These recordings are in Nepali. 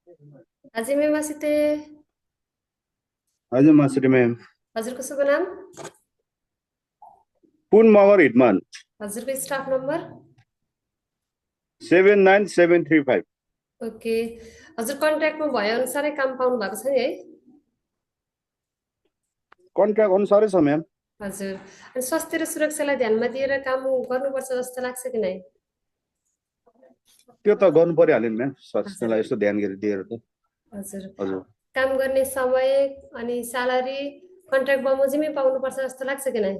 Hajime Masite, हजुर मासुरी म्याम। हजुरको शुभ नाम, पुन मगर हिटमान हजुरको स्टाफ नम्बर। 79735। ओके, हजुर कन्ट्र्याक्टमा भए अनुसारै काम पाउनु भएको छ नि है? कन्ट्र्याक्ट अनुसारै छ म्याम। हजुर, अनि स्वास्थ्य र सुरक्षालाई ध्यानमा दिएर काम गर्नुपर्छ जस्तो लाग्छ कि नै? त्यो त गर्नु परिहाल्यो नि म्याम, हजुर स्वास्थ्यलाई यसो ध्यान दिएर त। हजुर, हजुर, काम गर्ने समय अनि स्यालेरी कन्ट्र्याक्ट बमोजिमै पाउनुपर्छ जस्तो लाग्छ कि नै?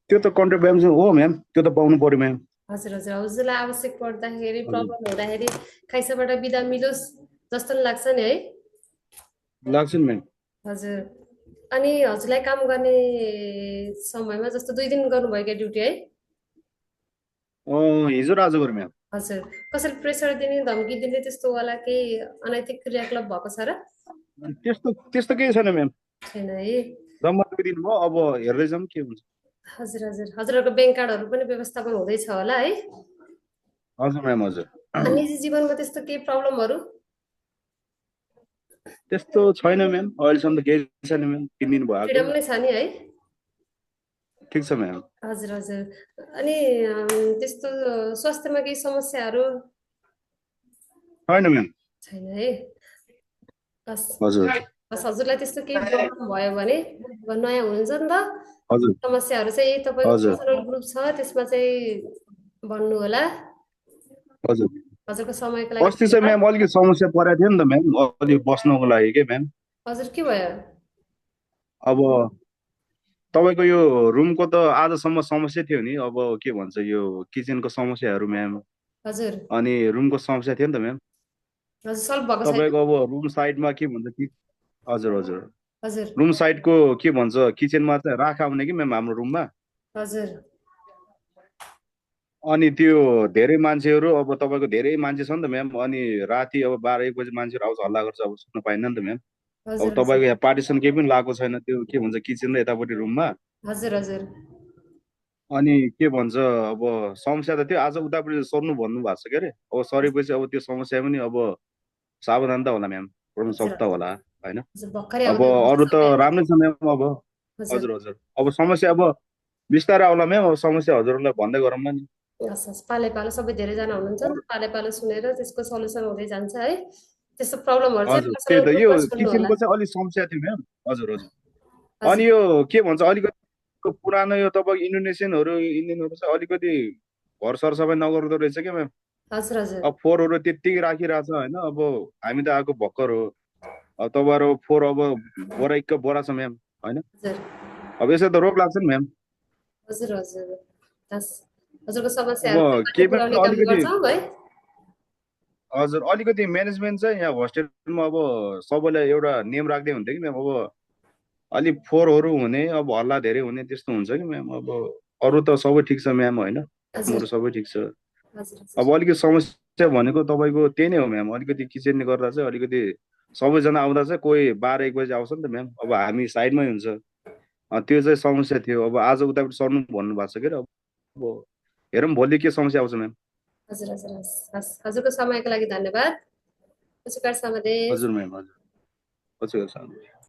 त्यो त कन्ट्र्याक्ट म्याम हो म्याम, त्यो त पाउनु पर्यो म्याम। हजुर हजुर, हजुरलाई आवश्यक पर्दाखेरि हजुर, प्रब्लम हुँदाखेरि खाइसाबाट बिदा मिलोस् जस्तो नि लाग्छ नि है? लाग्छ नि म्याम। हजुर, अनि हजुरलाई काम गर्ने समयमा जस्तो 2 दिन गर्नुभयो क्या ड्युटी है? हिजो र आज गरौँ म्याम। हजुर, कसैले प्रेसर दिने धम्की दिने त्यस्तो वाला केही अनैतिक क्रियाकलाप भएको छ र? त्यस्तो त्यस्तो केही छैन म्याम। छैन है? जम्मा 2 दिन भयो, अब हेर्दै जाउँ के हुन्छ। हजुर हजुर, हजुरहरूको ब्याङ्क कार्डहरू पनि व्यवस्थापन हुँदैछ होला है? हजुर म्याम, हजुर। अनि निजी जीवनमा त्यस्तो केही प्रब्लमहरू? त्यस्तो छैन म्याम, अहिलेसम्म त केही छैन म्याम, 3 दिन भयो आएको। फ्रिडम नै छ नि है? ठिक छ म्याम। हजुर हजुर, अनि त्यस्तो स्वास्थ्यमा केही समस्याहरू? छैन म्याम। छैन है? हस्, हजुर, हस्, हजुरलाई त्यस्तो केही प्रब्लम भयो भने अब नयाँ हुनुहुन्छ नि त, हजुर, समस्याहरू चाहिँ तपाईँको हजुर, पर्सनल ग्रुप छ त्यसमा चाहिँ भन्नु होला। हजुर। हजुरको समयको लागि अस्ति चाहिँ धन्यवाद। म्याम अलिकति समस्या परेको थियो नि त म्याम, अलिक बस्नको लागि के म्याम। हजुर के भयो? अब तपाईँको यो रुमको त आजसम्म समस्या थियो नि, अब के भन्छ यो किचनको समस्याहरू म्याम, हजुर अनि रुमको समस्या थियो नि त म्याम। हजुर, सल्भ भएको छैन? तपाईँको अब रुम साइडमा के भन्छ कि, हजुर, हजुर, हजुर रुम साइडको के भन्छ किचनमा चाहिँ राख आउने कि म्याम हाम्रो रुममा। हजुर अनि त्यो धेरै मान्छेहरू, अब तपाईँको धेरै मान्छे छ नि त म्याम, अनि राति अब 12-1 बजी मान्छेहरू आउँछ, हल्ला गर्छ, अब सुत्नु पाइन्न नि त म्याम। अब हजुर हजुर तपाईँको यहाँ पार्टिसन केही पनि लगाएको छैन, त्यो के भन्छ किचन र यतापट्टि रुममा। हजुर हजुर अनि के भन्छ अब समस्या त त्यो आज उतापट्टि सर्नु भन्नुभएको छ के अरे, अब सरेपछि अब त्यो समस्या पनि अब सावधानता होला म्याम, गर्न हजुर सक्दा होला होइन। हजुर, भर्खरै अब आउँदै हुनुहुन्छ अरू त समय। राम्रै छ म्याम अब। हजुर, हजुर, हजुर, अब समस्या अब बिस्तारै आउला म्याम, अब समस्या हजुरलाई भन्दै गरौँला नि। हस् हस्, पाले पालो सबै धेरैजना हुनुहुन्छ नि त, अरू पाले पालो सुनेर त्यसको सल्युसन हुँदै जान्छ है? त्यस्तो प्रब्लमहरू चाहिँ हजुर, त्यही पर्सनल त यो ग्रुपमा छोड्नु होला। किचनको चाहिँ अलिक समस्या थियो म्याम। हजुर, हजुर। हजुर अनि यो के भन्छ अलिकति पुरानो यो तपाईँको इन्डोनेसियनहरू इन्डियनहरू चाहिँ अलिकति घर सरसफाइ नगर्दो रहेछ क्या म्याम। हजुर हजुर अब फोहोरहरू त्यत्तिकै राखिरहेछ होइन, अब हामी त आएको भर्खर हो। अब तपाईँहरू फोहोर अब बोराइक्क बोरा छ म्याम होइन। हजुर अब यसो त रोग लाग्छ नि म्याम। हजुर हजुर, हस्, हजुरको समस्याहरू अब चाहिँ माथि केही पनि पुर्याउने काम अलिकति, गर्छौँ है? हजुर, अलिकति म्यानेजमेन्ट चाहिँ यहाँ होस्टेलमा अब सबैलाई एउटा नियम राख्दै हुन्थ्यो कि म्याम। अब अलिक फोहोरहरू हुने, अब हल्ला धेरै हुने त्यस्तो हुन्छ कि म्याम। अब अरू त सबै ठिक छ म्याम होइन, हजुर कामहरू सबै ठिक छ। हजुर हजुर अब अलिकति समस्या भनेको तपाईँको त्यही नै हो म्याम, अलिकति किचनले गर्दा चाहिँ अलिकति सबैजना आउँदा चाहिँ कोही 12-1 बजी आउँछ नि त म्याम, अब हामी साइडमै हुन्छ। त्यो चाहिँ समस्या थियो, अब आज उतापट्टि सर्नु भन्नुभएको छ कि अब हेरौँ भोलि के समस्या आउँछ म्याम। हजुर हजुर, हस् हस्, हजुरको समयको लागि धन्यवाद। उपकार सामदेश। हजुर म्याम, हजुर, पछि गर्छ।